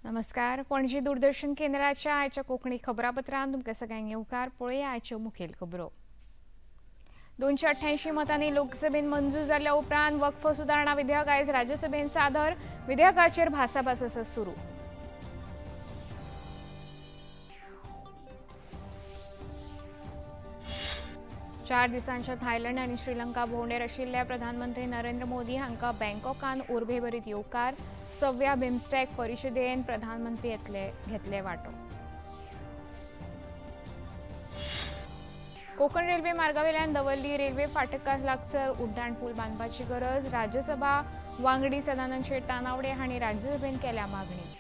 नमस्कार, पणजी दूरदर्शन केंद्राच्या आयच्या कोंकणी खबरापत्रांत तुमकां सगळ्यांक येवकार. पळोवया आयच्यो मुखेल खबरो. 288 मतांनी लोकसभेन मंजूर जाल्ल्या उपरांत वक्फ सुदारणा विधेयक आयज राज्यसभेन सादर. विधेयकाचेर भासाभास आसा सुरू. 4 दिसांच्या थायलंड आनी श्रीलंका भोंवडेर आशिल्ल्या प्रधानमंत्री नरेंद्र मोदी हांकां बँकॉकान उर्बेभरीत येवकार. 6व्या बिमस्टॅक परिशदेन प्रधानमंत्री घेतले वांटो. कोकण रेल्वे मार्गावेल्यान दवर्ली रेल्वे फाटका लागसर उड्डाण पूल बांदपाची गरज. राज्यसभा वांगडी सदानंद शेट तानावडे हांणी राज्यसभेन केल्या मागणी.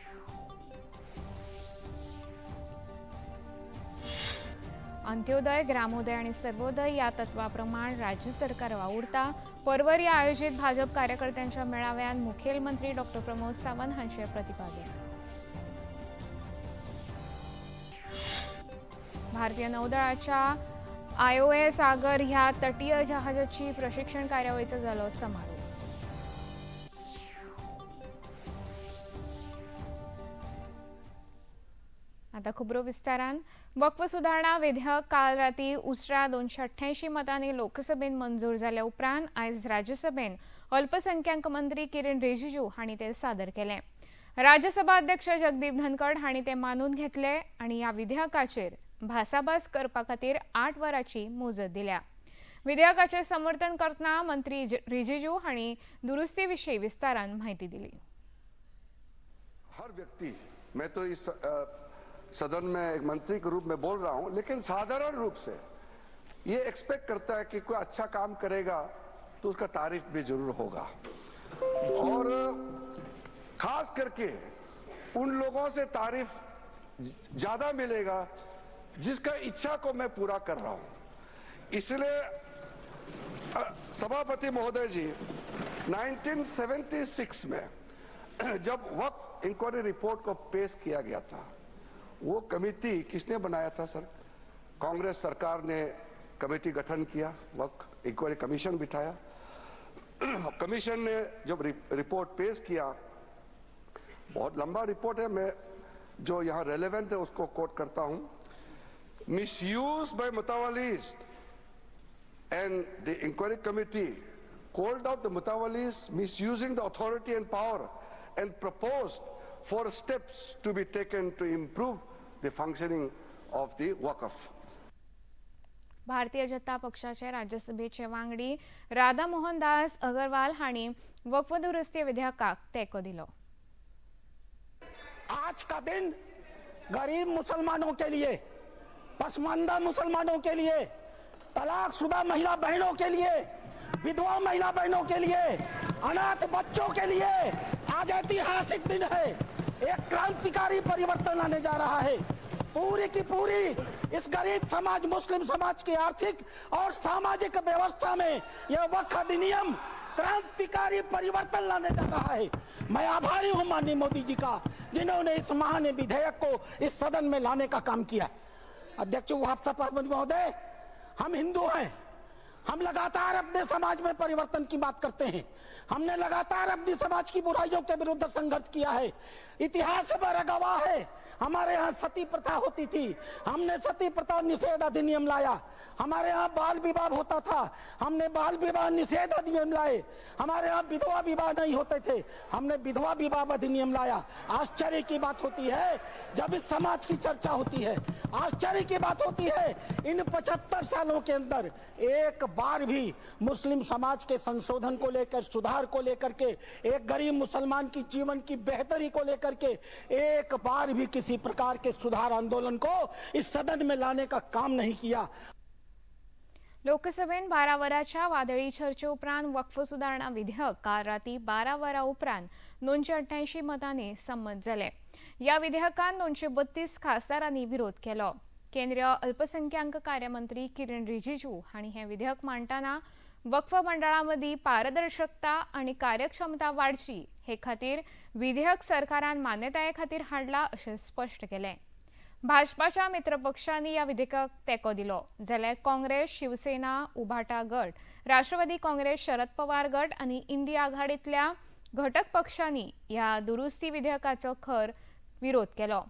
अंत्योदय, ग्रामोदय आनी सर्वोदय ह्या तत्वाप्रमाण राज्य सरकार वावुरता. पर्वरी आयोजित भाजप कार्यकर्त्यांच्या मेळाव्यात मुखेलमंत्री डॉ प्रमोद सावंत हांचे प्रतिपादन. भारतीय नौदळाच्या आयओएस सागर ह्या तटीय जहाजाची प्रशिक्षण कार्यावळीचो जालो समारोप. आता खबरो विस्तारान. वक्फ सुदारणा विधेयक काल राती उसरा 288 मतांनी लोकसभेन मंजूर जाल्या उपरांत आयज राज्यसभेन अल्पसंख्याक मंत्री किरण रिजिजू हांणी ते सादर केले. राज्यसभा अध्यक्ष जगदीप धनखड हांणी ते मानून घेतले आनी ह्या विधेयकाचेर भासाभास करपा खातीर 8 वरांची मुजत दिल्या. विधेयकाचें समर्थन करतना मंत्री रिजिजू हांणी दुरुस्ती विशीं विस्तारान म्हायती दिली. हर व्यक्ति, मैं तो इस सदन में एक मंत्री के रूप में बोल रहा हूं, लेकिन साधारण रूप से ये एक्सपेक्ट करता है कि कोई अच्छा काम करेगा तो उसका तारीफ भी जरूर होगा, और खास करके उन लोगों से तारीफ ज्यादा मिलेगा जिसका इच्छा को मैं पूरा कर रहा हूं. इसलिए सभापति महोदय जी, 1976 में जब वक्फ इंक्वायरी रिपोर्ट को पेश किया गया था, वो कमेटी किसने बनाया था सर? कांग्रेस सरकार ने कमेटी गठन किया, वक्फ इंक्वायरी कमीशन बिठाया. कमीशन ने जब रिपोर्ट पेश किया, बहुत लंबा रिपोर्ट है, मैं जो यहाँ रेलेवेंट है उसको कोट करता हूं. Misuse by mutawallis and the inquiry committee called out the mutawallis misusing the authority and power and proposed 4 steps to be taken to improve the functioning of the Waqf. Bharatiya Janata पक्षाचे राज्यसभेचे वांगडी राधा मोहन दास अगरवाल हांणी वक्फ दुरुस्ती विधेयकाक तेंको दिलो. आज का दिन गरीब मुसलमानों के लिए, पसमानदा मुसलमानों के लिए, तलाकशुदा महिला बहनों के लिए, विधवा महिला बहनों के लिए, अनाथ बच्चों के लिए आज ऐतिहासिक दिन है. एक क्रांतिकारी परिवर्तन आने जा रहा है. पूरी की पूरी इस गरीब समाज, मुस्लिम समाज की आर्थिक और सामाजिक व्यवस्था में यह वक्फ अधिनियम क्रांतिकारी परिवर्तन लाने जा रहा है. मैं आभारी हूं माननीय मोदी जी का, जिन्होंने इस महान विधेयक को इस सदन में लाने का काम किया. अध्यक्ष उपसभापति महोदय, हम हिंदू हैं, हम लगातार अपने समाज में परिवर्तन की बात करते हैं. हमने लगातार अपनी समाज की बुराइयों के विरुद्ध संघर्ष किया है. इतिहास पर गवाह है, हमारे यहाँ सती प्रथा होती थी, हमने सती प्रथा निषेध अधिनियम लाया. हमारे यहाँ बाल विवाह होता था, हमने बाल विवाह निषेध अधिनियम लाए. हमारे यहाँ विधवा विवाह नहीं होते थे, हमने विधवा विवाह अधिनियम लाया. आश्चर्य की बात होती है जब इस समाज की चर्चा होती है, आश्चर्य की बात होती है इन 75 सालों के अंदर एक बार भी मुस्लिम समाज के संशोधन को लेकर, सुधार को लेकर के, एक गरीब मुसलमान की जीवन की बेहतरी को लेकर के एक बार भी किसी प्रकार के सुधार आंदोलन को इस सदन में लाने का काम नहीं किया. लोकसभेन 12 वरांच्या वादळी चर्चे उपरांत वक्फ सुदारणा विधेयक काल राती 12 वरां उपरांत 288 मतांनी संमत जालें. ह्या विधेयकान 232 खासदारांनी विरोध केलो. केंद्रीय अल्पसंख्याक कार्यमंत्री किरण रिजिजू हांणी हें विधेयक मांडटना वक्फ मंडळा मदीं पारदर्शकता आनी कार्यक्षमता वाडची हे खातीर विधेयक सरकारान मान्यताये खातीर हाडला अशें स्पश्ट केलें. भाजपाच्या मित्रपक्षांनी ह्या विधेयकाक तेंको दिलो, जाल्यार काँग्रेस, शिवसेना, उभाटा गट, राष्ट्रवादी काँग्रेस, शरद पवार गट आनी इंडिया आघाडींतल्या घटक पक्षांनी ह्या दुरुस्ती विधेयकाचो खर विरोध केलो.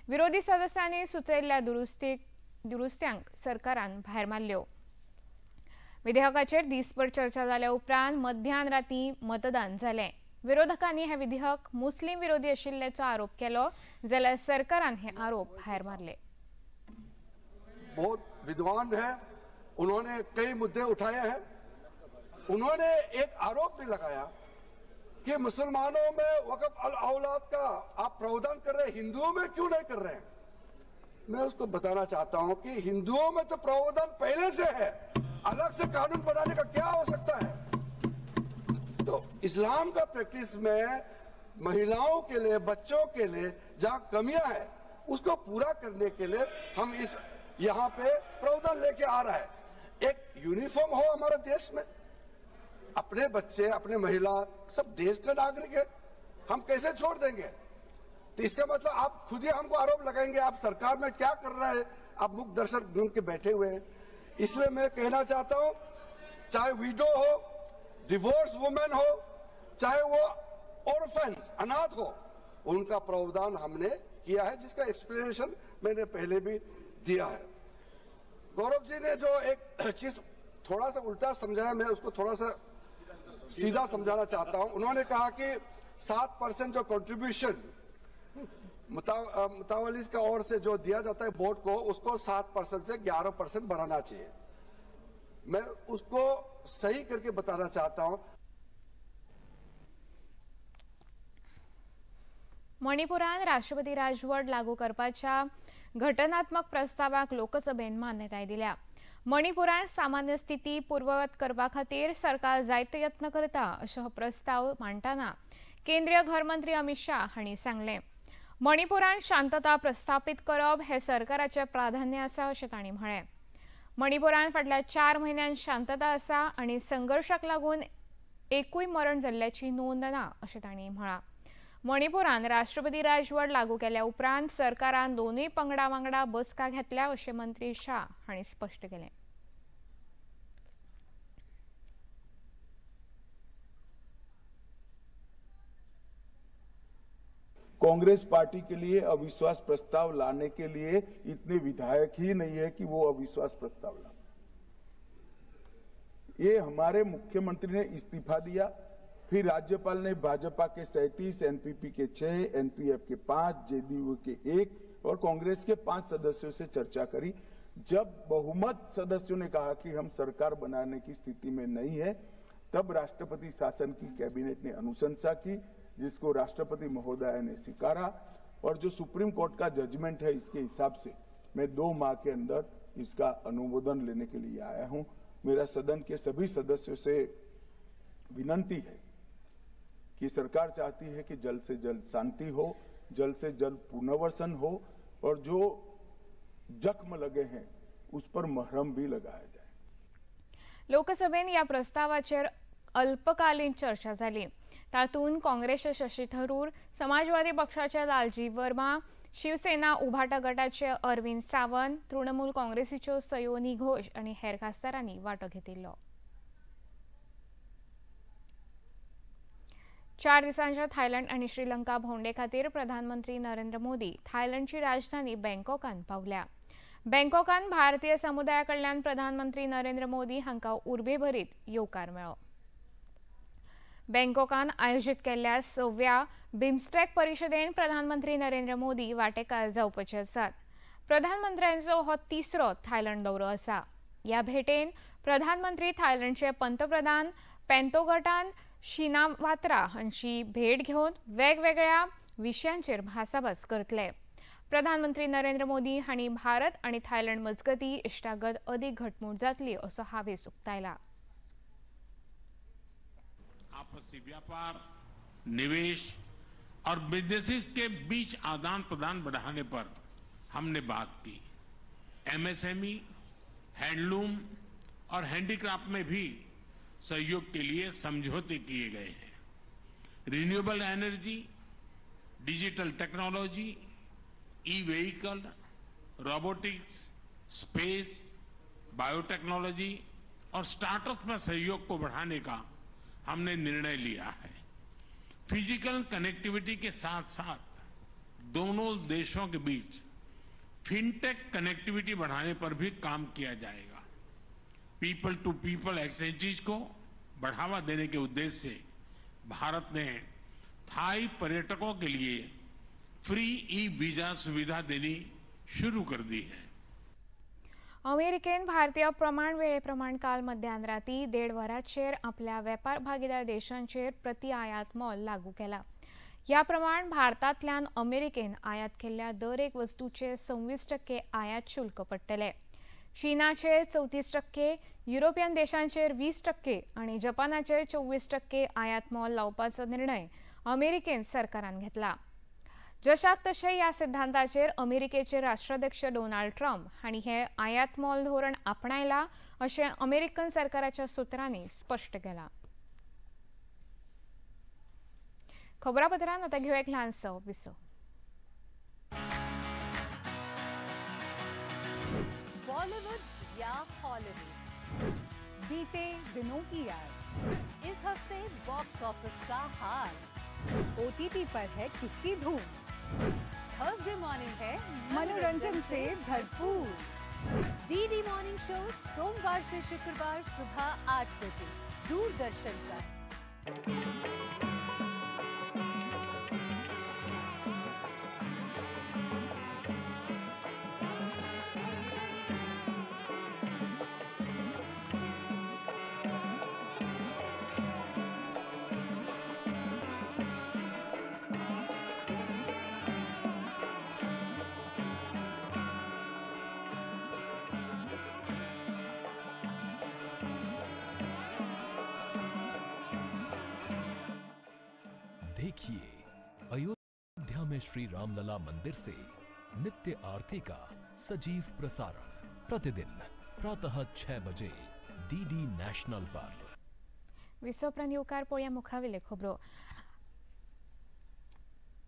विरोधी सदस्यांनी सुचयल्ल्या दुरुस्त्यांक सरकारान भायर मारल्यो. विधेयकाचेर दीसभर चर्चा जाल्या उपरांत मध्यान राती मतदान जालें. विरोधकांनी हे विधेयक मुस्लिम विरोधी आशिल्ल्याचो आरोप केलो, जाल्यार सरकारान हे आरोप भायर मारले. बहुत विद्वान है, उन्होंने कई मुद्दे उठाए हैं. उन्होंने एक आरोप भी लगाया कि मुसलमानों में वक्फ अल औलाद का आप प्रावधान कर रहे हैं, हिंदुओं में क्यों नहीं कर रहे हैं. मैं उसको बताना चाहता हूं कि हिंदुओं में तो प्रावधान पहले से है, अलग से कानून बनाने का क्या आवश्यकता है. तो इस्लाम का प्रैक्टिस में महिलाओं के लिए, बच्चों के लिए जहां कमियां है उसको पूरा करने के लिए हम इस यहाँ पे प्रावधान लेके आ रहा है. एक यूनिफॉर्म हो हमारे देश में, अपने बच्चे अपने महिला सब देश का नागरिक है, हम कैसे छोड़ देंगे. तो इसका मतलब आप खुद ही हमको आरोप लगाएंगे, आप सरकार में क्या कर रहे हैं, आप मुख दर्शक ढूंढ के बैठे हुए हैं. इसलिए मैं कहना चाहता हूं, चाहे विडो हो, डिवोर्स वुमेन हो, चाहे वो ऑर्फेंस अनाथ हो, उनका प्रावधान हमने किया है, जिसका एक्सप्लेनेशन मैंने पहले भी दिया है. गौरव जी ने जो एक चीज थोड़ा सा उल्टा समझाया, मैं उसको थोड़ा सा सीधा समझाना चाहता हूं. उन्होंने कहा कि 7% जो कंट्रीब्यूशन मुतावलिस का ओर से जो दिया जाता है बोर्ड को, उसको 7% से 11% बढ़ाना चाहिए. मैं उसको सही करके बताना चाहता हूं. मणिपुरान राष्ट्रपती राजवट लागू करपाच्या घटनात्मक प्रस्तावाक लोकसभेन मान्यताय दिल्या. मणिपुरान सामान्य स्थिती पूर्ववत करपा खातीर सरकार जायते यत्न करता अशो हो प्रस्ताव मांडटना केंद्रीय घरमंत्री अमित शाह हांणी सांगलें. मणिपुरान शांतता प्रस्थापीत करप हे सरकाराचें प्राधान्य आसा अशें तांणी म्हळें. मणिपुरान फाटल्या 4 म्हयन्यांत शांतता आसा आनी संघर्शाक लागून एकूय मरण जाल्ल्याची नोंद ना अशें तांणी म्हळां. मणिपुरान राष्ट्रपती राजवट लागू केल्या उपरांत सरकारान दोनूय पंगडा वांगडा बसका घेतल्या अशें मंत्री शाह हांणी स्पश्ट केलें. कांग्रेस पार्टी के लिए अविश्वास प्रस्ताव लाने के लिए इतने विधायक ही नहीं है कि वो अविश्वास प्रस्ताव ला. ये हमारे मुख्यमंत्री ने इस्तीफा दिया, फिर राज्यपाल ने Bhajpa K 37, NPP K 6, NPF K 5, JDU K 1 और कांग्रेस के 5 सदस्यों से चर्चा करी. जब बहुमत सदस्यों ने कहा कि हम सरकार बनाने की स्थिति में नहीं है, तब राष्ट्रपति शासन की कैबिनेट ने अनुशंसा की, जिसको राष्ट्रपति महोदय ने स्वीकारा. और जो सुप्रीम कोर्ट का जजमेंट है इसके हिसाब से मैं 2 माह के अंदर इसका अनुमोदन लेने के लिए आया हूं. मेरा सदन के सभी सदस्यों से विनंती है कि सरकार चाहती है कि जल्द से जल्द शांति हो, जल्द से जल्द पुनर्वसन हो और जो जख्म लगे हैं उस पर मरहम भी लगाया जाए. लोकसभेन या प्रस्तावाचेर अल्पकालीन चर्चा जाली. तातूंत काँग्रेसचे शशी थरूर, समाजवादी पक्षाचे लालजी वर्मा, शिवसेना उभाटा गटाचे अरविंद सावंत, तृणमूल काँग्रेसीच्यो सयोनी घोष आनी हेर खासदारांनी वांटो घेतिल्लो. 4 दिसांच्या थायलंड आनी श्रीलंका भोंवडे खातीर प्रधानमंत्री नरेंद्र मोदी थायलंडची राजधानी बँकॉकान पावल्या. बँकॉकान भारतीय समुदाया कडल्यान प्रधानमंत्री नरेंद्र मोदी हांकां उर्बेभरीत येवकार मेळ्ळो. बँकॉकान आयोजीत केल्ल्या 6व्या बिमस्टेक परिशदेन प्रधानमंत्री नरेंद्र मोदी वांटेकार जावपाचे आसात. प्रधानमंत्र्यांचो हो 3रो थायलंड दौरो आसा. ह्या भेटेन प्रधानमंत्री थायलंडचे पंतप्रधान पेंतोगटान शिनावात्रा हांची भेट घेवन वेगवेगळ्या विशयांचेर भासाभास करतले. प्रधानमंत्री नरेंद्र मोदी हांणी भारत आनी थायलंड मजगती इश्टागत अदीक घटमूट जातली असो हावेस उक्तायला. आपसी व्यापार, निवेश और बिजनेसेस के बीच आदान प्रदान बढ़ाने पर हमने बात की. एमएसएमई, हैंडलूम और हैंडीक्राफ्ट में भी सहयोग के लिए समझौते किए गए हैं. Renewable energy, digital technology, e vehicle, robotics, space, biotechnology और स्टार्टअप में सहयोग को बढ़ाने का हमने निर्णय लिया है. फिजिकल कनेक्टिविटी के साथ साथ दोनों देशों के बीच फिनटेक कनेक्टिविटी बढ़ाने पर भी काम किया जाएगा। पीपल टू पीपल एक्सचेंजेज को बढ़ावा देने के उद्देश्य से भारत ने थाई पर्यटकों के लिए फ्री ई वीजा सुविधा देनी शुरू कर दी है। अमेरिकेन भारतीय प्रमाण वेळेप्रमाण काल मध्यान राती 1.5 वरांचेर आपल्या वेपार भागीदार देशांचेर प्रति आयात मोल लागू केला। ह्या प्रमाण भारतांतल्यान अमेरिकेन आयात केल्ल्या दर एक वस्तूचेर 26% आयात शुल्क पडटले। चीनाचेर 34%, युरोपियन देशांचेर 20% आनी जपानाचेर 24% आयात मोल लावपाचो निर्णय अमेरिकेन सरकारान घेतला। जशाक तशें ह्या सिद्धांताचेर अमेरिकेचे राष्ट्राध्यक्ष डोनाल्ड ट्रम्प हांणी हे आयात मोल धोरण आपणायला अशें अमेरिकन सरकाराच्या सुत्रांनी स्पश्ट केलां। खबरापत्रांत आतां घेवया एक ल्हानसो विसव। बॉलीवुड या हॉलीवुड, बीते दिनों की याद, इस हफ्ते बॉक्स ऑफिस का हाल, ओटीटी पर है किसकी धूम, थर्सडे मॉर्निंग है मनोरंजन से भरपूर, डीडी मॉर्निंग शो सोमवार से शुक्रवार सुबह 8 बजे दूरदर्शन पर। देखिए अयोध्या में श्री रामलला मंदिर से नित्य आरती का सजीव प्रसारण प्रतिदिन प्रातः 6 बजे डीडी नेशनल पर। विसव येवकार पळोवया मुखावेले खबरो।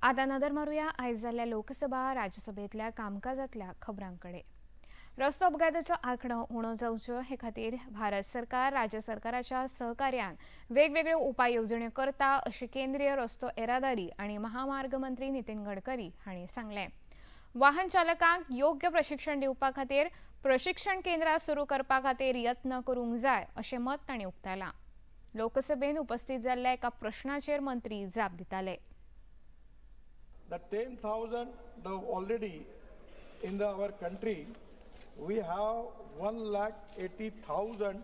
आतां नदर मारुया आयज जाल्ल्या लोकसभा राज्यसभेंतल्या कामकाजांतल्या खबरांकडे। रस्तो अपघाताचो आंकडो उणो जावचो हे खातीर भारत सरकार राज्य सरकाराच्या सहकार्यान वेगवेगळ्यो उपाय येवजण्यो करता अशें केंद्रीय रस्तो येरादारी आनी महामार्ग मंत्री नितीन गडकरी हांणी सांगलें। वाहन चालकांक योग्य प्रशिक्षण दिवपा खातीर प्रशिक्षण केंद्रां सुरू करपा खातीर यत्न करूंक जाय अशें मत तांणी उक्तायलां। लोकसभेन उपस्थित जाल्ल्या एका प्रश्नाचेर मंत्री जाप दिताले। The 10,000 already in our country we have 1,80,000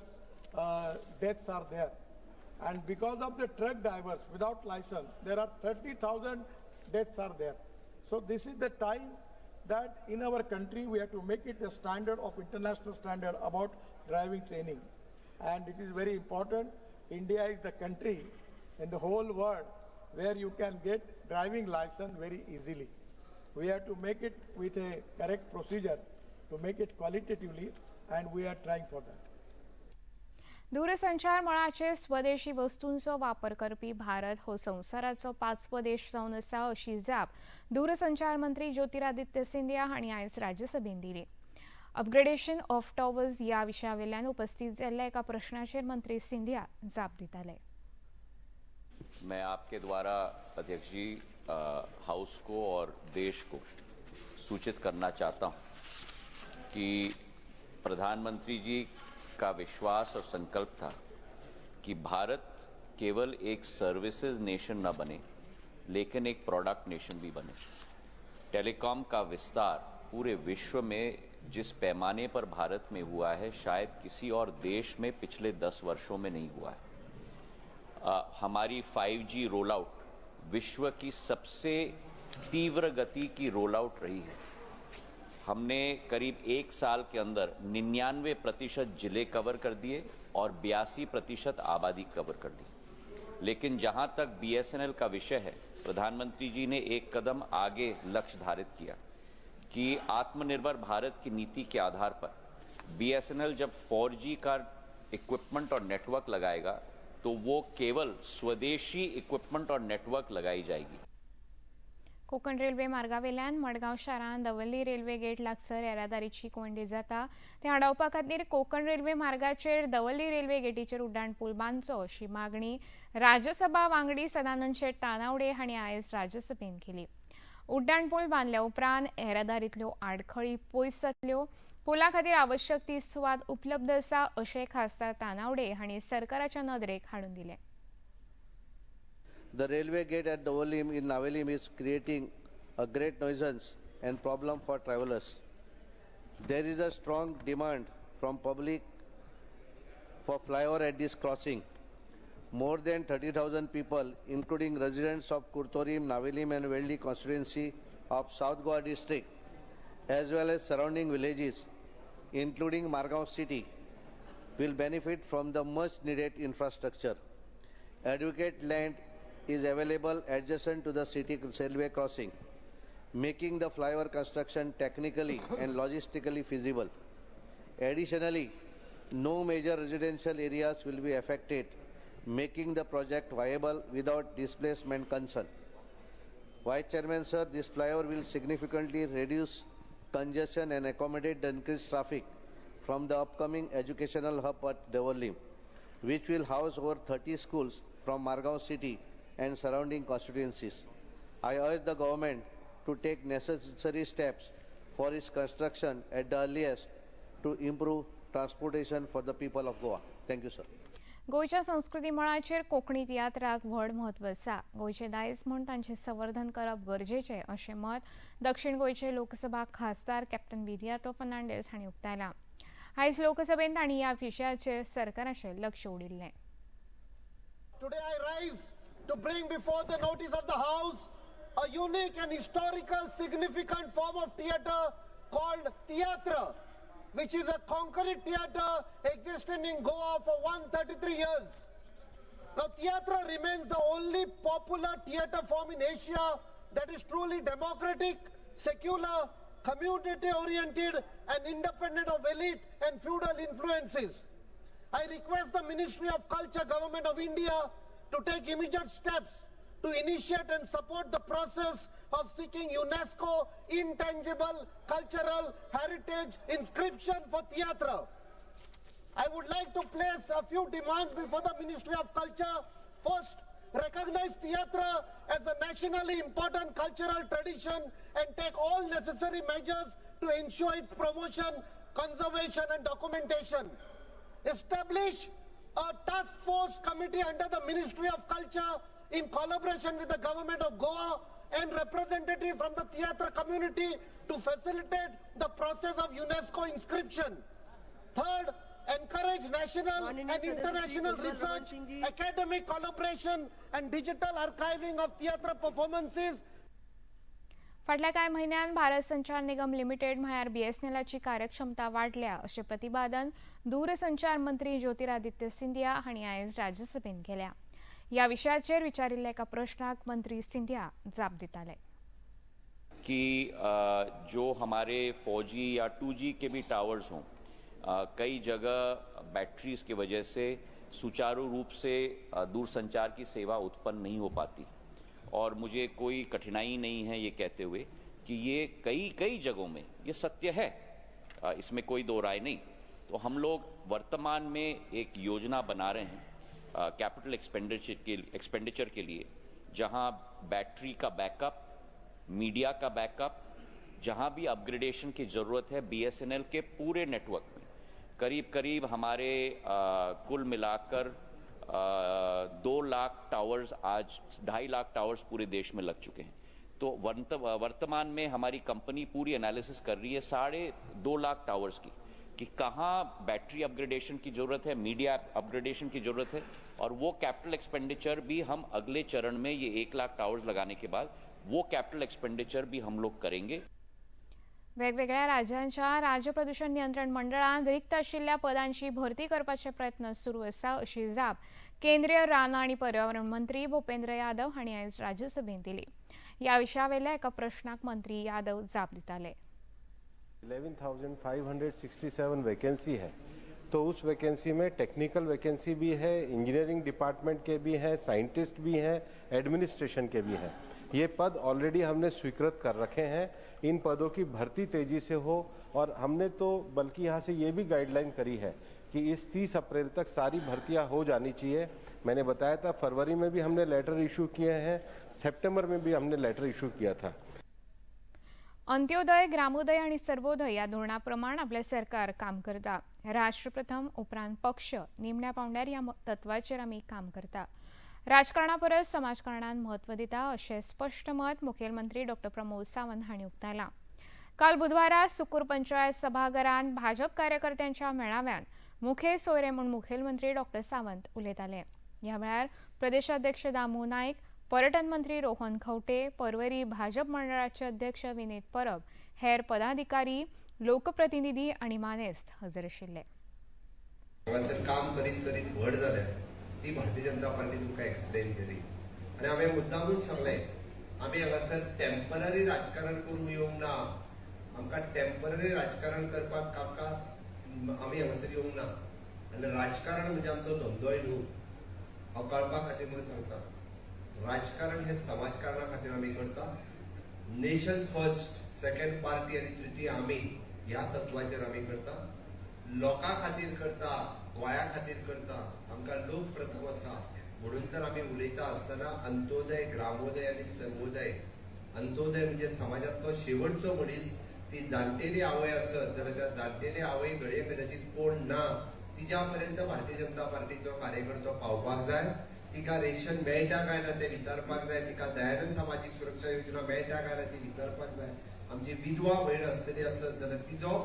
deaths are there, and because of the truck drivers without license there are 30,000 deaths are there. So this is the time that in our country we have to make it a standard of international standard about driving training, and it is very important. India is the country in the whole world where you can get driving license very easily. We have to make it with a correct procedure to make it qualitatively, and we are trying for that. दूरसंचार मळाचेर स्वदेशी वस्तूंचो वापर करपी भारत हो संवसाराचो 5वो देश जावन आसा अशी जाप दूरसंचार मंत्री ज्योतिरादित्य सिंधिया हांणी आयज राज्यसभेन दिली। अपग्रेडेशन ऑफ टॉवर्स ह्या विशयावेल्यान उपस्थित जाल्ल्या एका प्रश्नाचेर मंत्री सिंधिया जाप दिताले। मैं आपके द्वारा अध्यक्ष जी हाउस को और देश को सूचित करना चाहता हूं कि प्रधानमंत्री जी का विश्वास और संकल्प था कि भारत केवल एक सर्विसेज नेशन न बने लेकिन एक प्रोडक्ट नेशन भी बने। टेलीकॉम का विस्तार पूरे विश्व में जिस पैमाने पर भारत में हुआ है शायद किसी और देश में पिछले 10 वर्षों में नहीं हुआ है। हमारी 5G roll out विश्व की सबसे तीव्र गति की रोल आउट रही है। हमने करीब 1 साल के अंदर 99% जिले कवर कर दिए और 82% आबादी कवर कर ली। लेकिन जहां तक बीएसएनएल का विषय है, प्रधानमंत्री जी ने एक कदम आगे लक्ष्य धारित किया कि आत्मनिर्भर भारत की नीति के आधार पर बीएसएनएल जब 4G का इक्विपमेंट और नेटवर्क लगाएगा तो वो केवल स्वदेशी इक्विपमेंट और नेटवर्क लगाई जाएगी। कोकण रेल्वे मार्गावेल्यान मडगांव शारांत दवर्ली रेल्वे गेट लागसर येरादारीची कोंयडी जाता ते आडावपा खातीर कोकण रेल्वे मार्गाचेर दवर्ली रेल्वे गेटीचेर उड्डाण पूल बांदचो अशी मागणी राज्यसभा वांगडी सदानंद शेट तानावडे हांणी आयज राज्यसभेन केली। उड्डाण पूल बांदल्या उपरांत येरादारींतल्यो आडखळी पयस जातल्यो. पुला खातीर आवश्यक ती सुवात उपलब्ध आसा अशें खासदार तानावडे हांणी सरकाराच्या नदरेक हाडून दिलें. The railway gate at Dabolim in Navelim is creating a great nuisance and problem for travelers. There is a strong demand from public for flyover at this crossing. More than 30,000 people, including residents of Curtorim, Navelim and Veldi constituency of South Goa district, as well as surrounding villages, including Margao city, will benefit from the much needed infrastructure. Adequate land is available adjacent to the city railway crossing, making the flyover construction technically and logistically feasible. Additionally, no major residential areas will be affected, making the project viable without displacement concern. Vice Chairman sir, this flyover will significantly reduce congestion and accommodate the increased traffic from the upcoming educational hub at Dabolim, which will house over 30 schools from Margao city and surrounding constituencies. I urge the government to take necessary steps for its construction at the earliest to improve transportation for the people of Goa. Thank you, sir. गोंयच्या संस्कृती मळाचेर कोंकणी तियात्राक व्हड म्हत्व आसा. गोंयचें दायज म्हूण तांचें संवर्धन करप गरजेचें अशें मत दक्षिण गोंयचे लोकसभा खासदार कॅप्टन विरियातो फर्नांडीस हांणी उक्तायलां. आयज लोकसभेंत तांणी ह्या विशयाचेर सरकाराचें लक्ष ओडिल्लें. Today I rise to bring before the notice of the House a unique and historical significant form of theatre called Tiatr, which is a concrete theatre existing in Goa for 133 years. Now, Tiatr remains the only popular theatre form in Asia that is truly democratic, secular, community-oriented and independent of elite and feudal influences. I request the Ministry of Culture, Government of India to take immediate steps to initiate and support the process of seeking UNESCO Intangible Cultural Heritage inscription for Tiatr. I would like to place a few demands before the Ministry of Culture. First, recognize Tiatr as a nationally important cultural tradition and take all necessary measures to ensure its promotion, conservation and documentation. Establish a task force committee under the Ministry of Culture in collaboration with the Government of Goa and representatives from the theatre community to facilitate the process of UNESCO inscription. Third, encourage national and international research, academic collaboration and digital archiving of theatre performances. फाटल्या कांय म्हयन्यांत भारत संचार Nigam limited म्हळ्यार बीएसएनएलाची कार्यक्षमता वाडल्या अशें प्रतिपादन दूरसंचार मंत्री ज्योतिरादित्य सिंधिया हांणी आयज राज्यसभेंत केल्या. ह्या विशयाचेर विचारिल्ल्या एका प्रश्नाक मंत्री सिंधिया जाप दिताले. की जो हमारे 4G या 2G के भी टावर्स हों, कई जगह बैटरीज की वजह से सुचारू रूप से दूरसंचार की सेवा उत्पन्न नहीं हो पाती और मुझे कोई कठिनाई नहीं है ये कहते हुए कि ये कई कई जगहों में ये सत्य है, इसमें कोई दो राय नहीं. तो हम लोग वर्तमान में एक योजना बना रहे हैं कैपिटल एक्सपेंडिचर के लिए, जहां बैटरी का बैकअप, मीडिया का बैकअप, जहां भी अपग्रेडेशन की ज़रूरत है बीएसएनएल के पूरे नेटवर्क में करीब करीब हमारे कुल मिलाकर 2 लाख टावर्स, आज 2.5 लाख टावर्स पूरे देश में लग चुके हैं. तो वर्तमान में हमारी कंपनी पूरी एनालिसिस कर रही है 2.5 लाख टावर्स की कि कहाँ बैटरी अपग्रेडेशन की ज़रूरत है, मीडिया अपग्रेडेशन की ज़रूरत है और वो कैपिटल एक्सपेंडिचर भी हम अगले चरण में ये 1 लाख टावर्स लगाने के बाद वो कैपिटल एक्सपेंडिचर भी हम लोग करेंगे. वेगवेगळ्या राज्यांच्या राज्य प्रदूषण नियंत्रण मंडळान रिक्त आशिल्ल्या पदांची भरती करपाचे प्रयत्न सुरू आसा अशी जाप केंद्रीय रान आनी पर्यावरण मंत्री भूपेंद्र यादव हांणी आयज राज्यसभेंत दिली. ह्या विशयावेल्या एका प्रश्नाक मंत्री यादव जाप दिताले. 11,567 वैकेंसी है, तो उस वैकेंसी में टेक्निकल वैकेंसी भी है, इंजीनियरिंग डिपार्टमेंट के भी हैं, साइंटिस्ट भी हैं, एडमिनिस्ट्रेशन के भी हैं. ये पद ऑलरेडी हमने स्वीकृत कर रखे हैं. इन पदों की भर्ती तेजी से हो और हमने तो बल्कि यहाँ से ये भी गाइडलाइन करी है कि इस 30 अप्रैल तक सारी भर्तियाँ हो जानी चाहिए. मैंने बताया था फरवरी में भी हमने लेटर इशू किए हैं, सितंबर में भी हमने लेटर इशू किया था. अंत्योदय, ग्रामोदय आनी सर्वोदय ह्या धोरणा प्रमाण आपलें सरकार काम करता. राष्ट्रप्रथम उपरांत पक्ष निमण्या पावंड्यार ह्या तत्वाचेर आमी काम करता. राजकारणा परस समाजकारणान म्हत्व दिता अशें स्पश्ट मत मुखेलमंत्री डॉ प्रमोद सावंत हांणी उक्तायलां. काल बुधवारा सुकूर पंचायत सभाघरांत भाजप कार्यकर्त्यांच्या मेळाव्यान मुखेल सोयरे म्हूण मुखेलमंत्री डॉ सावंत उलयताले. ह्या वेळार प्रदेशाध्यक्ष दामू नायक, पर्यटन मंत्री रोहन खंवटे, पर्वरी भाजप मंडळाचे अध्यक्ष विनीत परब, हेर पदाधिकारी, लोकप्रतिनिधी आनी मानेस्त हजर आशिल्ले. हांगासर काम करीत करीत व्हड जाल्या ती भारतीय जनता पार्टी तुमकां एक्सप्लेन केली आनी हांवें मुद्दामूच सांगलें आमी हांगासर टेम्पररी राजकारण करूंक येवंक ना. आमकां टेम्पररी राजकारण करपाक आमकां आमी हांगासर येवंक ना. आनी राजकारण म्हणजे आमचो धंदोय न्हू, हांव कळपा खातीर म्हणून सांगता. राजकारण हे समाजकारणा खातीर आमी करता. नेशन फर्स्ट, सेकंड पार्टी आनी तृतीय आमी ह्या तत्वाचेर आमी करता. लोकां खातीर करता, गोंया खातीर करता. आमकां लोक प्रथम आसा म्हणून तर आमी उलयता आसतना अंत्योदय, ग्रामोदय आनी सर्वोदय. अंत्योदय म्हणजे समाजांतलो शेवटचो मनीस, ती जाणटेली आवय आसत जाल्यार त्या जाणटेली आवय घडये कदाचीत कोण ना तिज्या पर्यंत भारतीय जनता पार्टीचो कार्यकर्तो पावपाक जाय. तिका रेशन मेळटा काय ना तें विचारपाक जाय. तिका दयानंद सामाजीक सुरक्षा योजना मेळटा काय ना ती विचारपाक जाय. आमची विधवा भयण आसतली आसत जाल्यार तिजो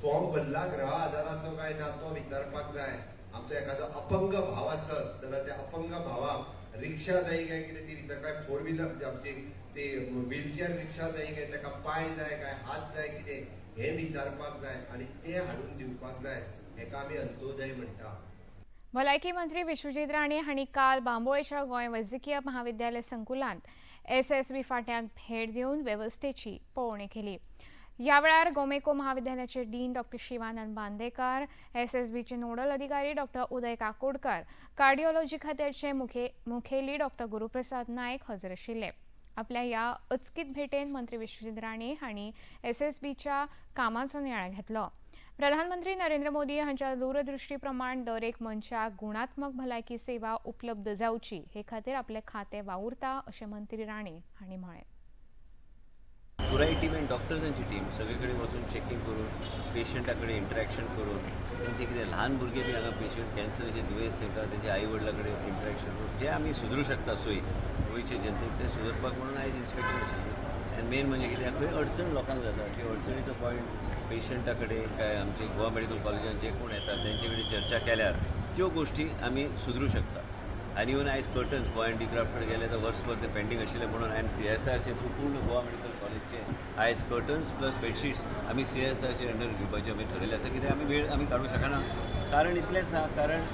फॉर्म भरला गृह आधाराचो काय ना तो विचारपाक जाय. आमचो एखादो अपंग भाव आसत जाल्यार त्या अपंग भावाक रिक्षा जाय काय कितें ती विचार, काय फोर व्हिलर म्हणजे आमची ती व्हिलचेअर रिक्षा जाय काय, ताका पांय जाय काय हात जाय कितें हें विचारपाक जाय आनी तें हाडून दिवपाक जाय. हेका आमी अंत्योदय म्हणटा. भलायकी मंत्री विश्वजीत राणे हांणी काल बांबोळेच्या गोंय वैजकीय महाविद्यालय संकुलांत एसएसबी फांट्याक भेट दिवन वेवस्थेची पळोवणी केली. ह्या वेळार गोमेको महाविद्यालयाचे डीन डॉ शिवानंद बांदेकार, एसएसबीचे नोडल अधिकारी डॉ उदय काकोडकर, कार्डिओलॉजी खात्याचे मुखेली डॉ गुरुप्रसाद नायक हजर आशिल्ले. आपल्या ह्या अचकीत भेटेन मंत्री विश्वजीत राणे हांणी एसएसबीच्या कामाचो नियाळ घेतलो. प्रधानमंत्री नरेंद्र मोदी हांच्या दूरदृष्टी प्रमाण दर एक मनशाक गुणात्मक भलायकी सेवा उपलब्ध जावची हे खातीर आपले खाते वावुरता अशें मंत्री राणे हांणी म्हळें. पुराय टीम आनी डॉक्टर्सांची टीम सगळे कडेन वचून चॅकींग करून पेशंटा कडेन इंटरेक्शन करून तेंचे कितें ल्हान भुरगे बी हांगा पेशंट कॅन्सराचे दुयेंस तांकां तेंच्या आई वडिलां कडेन इंटरेक्शन करून जे आमी सुदरूं शकता सोयी गोंयचे जनतेक ते सुदरपाक म्हणून आयज इन्स्पेक्शन आशिल्लें. आनी मेन म्हणजे कितें खंय अडचण लोकांक जाता ती अडचणीचो पॉयंट पेशंटा कडेन काय आमचे गोवा मेडिकल कॉलेजान जे कोण येतात तेंचे कडेन चर्चा केल्यार त्यो गोश्टी आमी सुदरूं शकता. आनी इवन आयज कर्टन्स गोवा हँडीक्राफ्ट कडेन गेले तर वर्सभर ते पेंडींग आशिल्ले म्हणून हांवें सीएसआरचे थ्रू पूर्ण गोवा मेडिकल कॉलेजचे आयज कर्टन्स प्लस बेडशीट्स आमी सीएसआरचे अंडर घेवपाचे आमी ठरयलें आसा. कित्याक आमी वेळ आमी काडूंक शकना, कारण इतलेंच आसा, कारण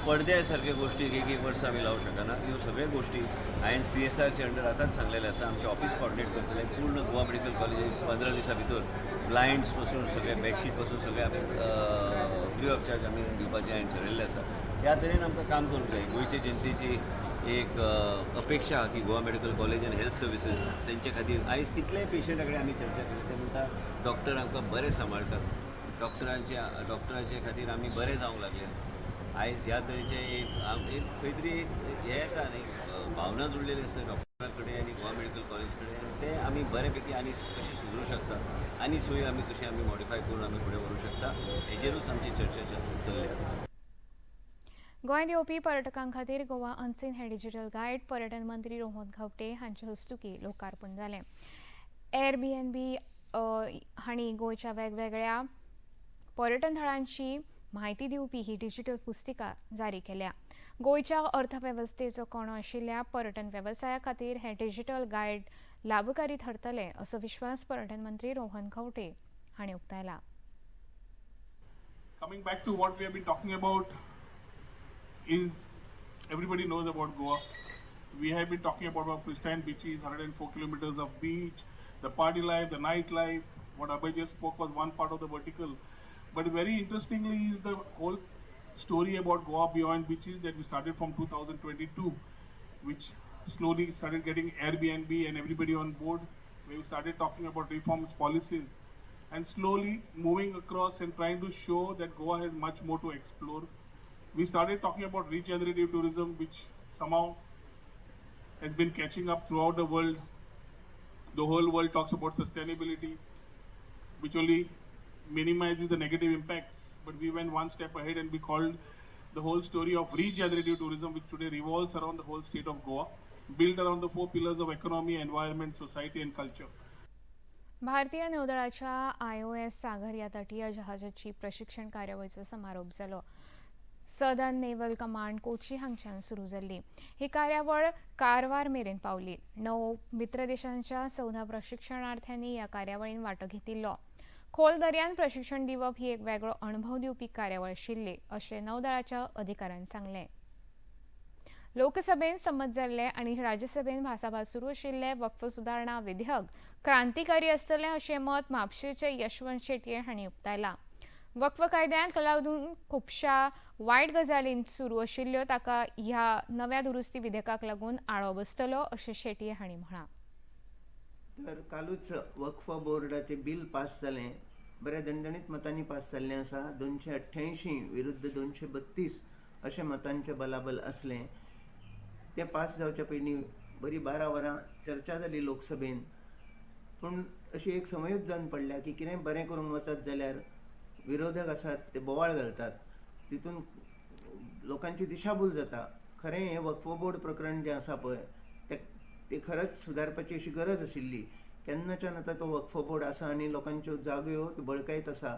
पडद्या सारक्यो गोश्टी एक एक वर्स आमी लावूंक शकना. ह्यो सगळ्यो गोश्टी हांवें सीएसआरचे अंडर आतांच सांगलेलें आसा. आमचें ऑफिस कॉर्डिनेट करतलें पूर्ण गोवा मेडिकल कॉलेजीक 15 दिसां भितर ब्लायंड्स पासून सगळे बेडशीट पासून सगळे आमी फ्री ऑफ चार्ज आमी दिवपाचें हांवें ठरयल्लें आसा. ह्या तरेन आमकां काम करूंक जाय. गोंयचे जनतेची एक अपेक्षा आहा की गोवा मेडिकल कॉलेज आनी हेल्थ सर्विसीस तेंचे खातीर आयज कितलेय पेशंटा कडेन आमी चर्चा केली ते म्हणटा डॉक्टर आमकां बरें सांबाळटात, डॉक्टरांचे खातीर आमी बरें जावंक लागले. आयज ह्या तरेचे एक खंय तरी एक हें येता न्ही, भावना जुळलेली आसता डॉक्टरा कडेन आनी गोवा मेडिकल कॉलेज कडेन, आनी ते आमी बरे पैकी आनी कशें सुदरूं शकता आनी सोय आमी कशी आमी मॉडिफाय करून आमी फुडें व्हरूंक शकता हेजेरूच आमची चर्चा चल्ल्या. गोंयांत येवपी पर्यटकां खातीर गोवा अनसीन हे डिजिटल गायड पर्यटन मंत्री रोहन खंवटे हांचे हस्तुकीं लोकार्पण जालें. एअरबीएनबी हांणी गोंयच्या वेगवेगळ्या पर्यटन थळांची म्हायती दिवपी ही डिजिटल पुस्तिका जारी केल्या. गोंयच्या अर्थवेवस्थेचो कणो आशिल्ल्या पर्यटन वेवसाया खातीर हे डिजिटल गायड लाभकारी थारतले असो विश्वास पर्यटन मंत्री रोहन खंवटे हांणी उक्तायला. Coming back to what we have been talking about is everybody knows about Goa. We have been talking about our pristine beaches, 104 kilometers of beach, the party life, the night life. What Abhay just spoke was one part of the vertical. But very interestingly is the whole story about Goa Beyond Beaches that we started from 2022, which slowly started getting Airbnb and everybody on board, where we started talking about reforms, policies, and slowly moving across and trying to show that Goa has much more to explore. We started talking about regenerative tourism, which somehow has been catching up throughout the world. The whole world talks about sustainability, which only minimizes the negative impacts. But we went one step ahead and we called the whole story of regenerative tourism, which today revolves around the whole state of Goa, built around the 4 pillars of economy, environment, society and culture. भारतीय नौदळाच्या IOS सागर या तटीय जहाजाची प्रशिक्षण कार्यावळीचो समारोप जालो. Southern naval command Kochi हांगच्यान सुरू जाल्ली ही कार्यावळ कारवार मेरेन पावली. 9 मित्र देशांच्या 14 प्रशिक्षणार्थ्यांनी ह्या कार्यावळीन वांटो घेतिल्लो. खोल दर्यान प्रशिक्षण दिवप ही एक वेगळो अणभव दिवपी कार्यावळ आशिल्ली अशें नौदळाच्या अधिकाऱ्यान सांगलें. लोकसभेन संमत जाल्ले आनी राज्यसभेन भासाभास सुरू आशिल्ले वक्फ सुदारणा विधेयक क्रांतिकारी आसतलें अशें मत म्हापशेचे यशवंत शेटये हांणी उक्तायलां. वक्फ कायद्यांक लागून खुबश्या वायट गजालीं सुरू आशिल्ल्यो ताका ह्या नव्या दुरुस्ती विधेयकाक लागून आळो बसतलो अशें शेटये हांणी म्हळां. तर कालूच वक्फ बोर्डाचें बील पास जालें, बऱ्या दणदणीत मतांनी पास जाल्लें आसा. 288 विरुद्ध 232 अशें मतांचें बलाबल आसलें. तें पास जावच्या पयलीं बरी 12 वरां चर्चा जाली लोकसभेन. पूण अशी एक समयूच जावन पडल्या की कितें बरें करूंक वचत जाल्यार विरोधक आसात ते बोवाळ घालतात, तितून लोकांची दिशाभूल जाता. खरें हें वक्फ बोर्ड प्रकरण जें आसा पळय तें खरेंच सुदारपाची अशी गरज आशिल्ली. केन्नाच्यान आतां तो वक्फ बोर्ड आसा आनी लोकांच्यो जाग्यो त्यो बळकायत आसा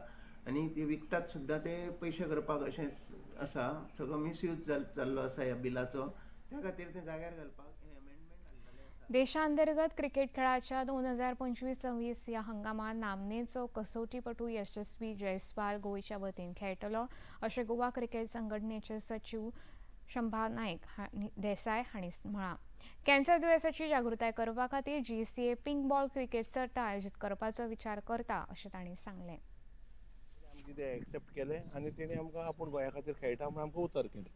आनी ती विकतात सुद्दां ते पयशे करपाक अशें आसा. सगळो मिसयूज जाल्लो आसा ह्या बिलाचो, त्या खातीर ते जाग्यार घालपाक हें अमेंडमेंट घाल्लेलें आसा. देशांतर्गत क्रिकेट खेळाच्या 2025-26 ह्या हंगामात नामनेचो कसोटीपटू यशस्वी जयस्वाल गोंयच्या वतीन खेळटलो अशें गोवा क्रिकेट संघटनेचे सचीव शंभा नायक देसाय हांणी म्हळां. कॅन्सर दुयेंसाची जागृताय करपा खातीर GCA pink ball cricket सर्त आयोजीत करपाचो विचार करता अशें तांणी सांगलें. आमकां ते एक्सेप्ट केलें आनी तेणी आमकां आपूण गोंया खातीर खेळटा म्हूण आमकां उतर केलें.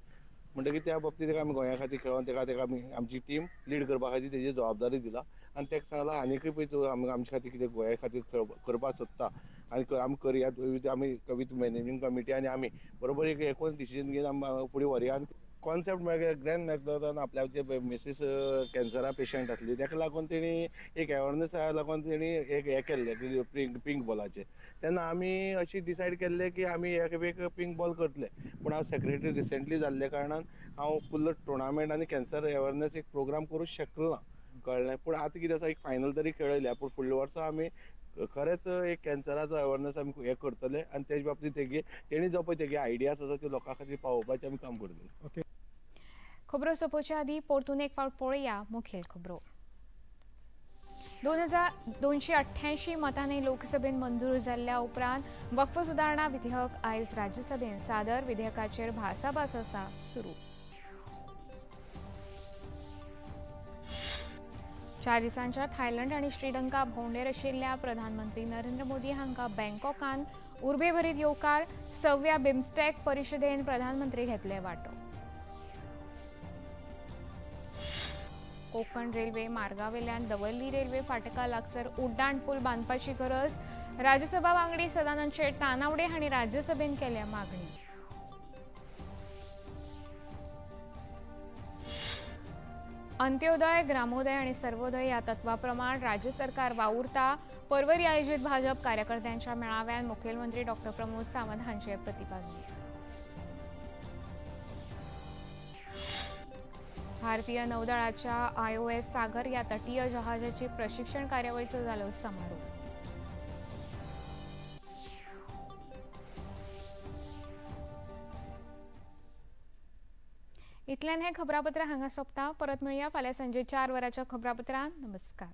म्हणटकीर त्या बाबतींत तेका आमी गोंया खातीर खेळोन तेका तेका आमी आमची टीम लीड करपा खातीर तेजी जबाबदारी दिला आनी तेका सांगलां आनीकय पळय तूं आमी आमचे खातीर कितें गोंया खातीर करपाक सोदता आनी आमी करया, आमी विथ मॅनेजींग कमिटी आनी आमी बरोबर एक एकूण डिसिजन घेवन आमी फुडें व्हरया. आनी कॉन्सेप्ट म्हळ्यार ग्लॅन मॅकडॉनान आपल्याचे मिसीस कॅन्सरा पेशंट आसली तेका लागून तेणी एक अवेरनेसा लागून तेणी एक हें केल्लें पिंक बॉलाचें. तेन्ना आमी अशी डिसायड केल्लें की आमी एक पिंक बॉल करतले. पूण हांव सेक्रेटरी रिसेंटली जाल्ल्या कारणान हांव फुल्ल टुर्नामेंट आनी कॅन्सर अवेरनेस एक प्रोग्राम करूंक शकलो ना, कळ्ळें. पूण आतां कितें आसा एक फायनल तरी खेळयल्या, पूण फुडल्या वर्सा आमी खरेंच एक कॅन्सराचो अवेरनेस आमी हें करतले आनी तेजे बाबतींत तेगे तेणी जो पळय तेगे आयडियाज आसा त्यो लोकां खातीर पावोवपाचें आमी काम करतले. ओके, खबरो सोंपोवच्या आदीं परतून एक फावट पळोवया मुखेल खबरो. 2288 मतांनी लोकसभेन मंजूर जाल्ल्या उपरांत वक्फ सुदारणा विधेयक आयज राज्यसभेन सादर. विधेयकाचेर भासाभास आसा सुरू. 4 दिसांच्या थायलंड आनी श्रीलंका भोंवडेर आशिल्ल्या प्रधानमंत्री नरेंद्र मोदी हांकां बँकॉकांत उर्बेभरीत येवकार. 6व्या बिमस्टॅक परिशदेन प्रधानमंत्री घेतले वांटो. कोकण रेल्वे मार्गावेल्यान दवर्ली रेल्वे फाटका लागसर उड्डाण पूल बांदपाची गरज. राज्यसभा वांगडी सदानंद शेट तानावडे हांणी राज्यसभेन केल्या मागणी. अंत्योदय, ग्रामोदय आणि सर्वोदय या तत्वाप्रमाण राज्य सरकार वावुरता. परवरी आयोजित भाजप कार्यकर्त्यांच्या मेळाव्यात मुखेलमंत्री डॉ प्रमोद सावंत हांचे प्रतिपादन. भारतीय नौदळाच्या IOS सागर या तटीय जहाजाची प्रशिक्षण कार्यावळीचो जालो समारोप. इतल्यान हे खबरापत्र हांगा सोंपता. परत मेळया फाल्यां सांजे 4 वरांच्या खबरापत्रांत. नमस्कार.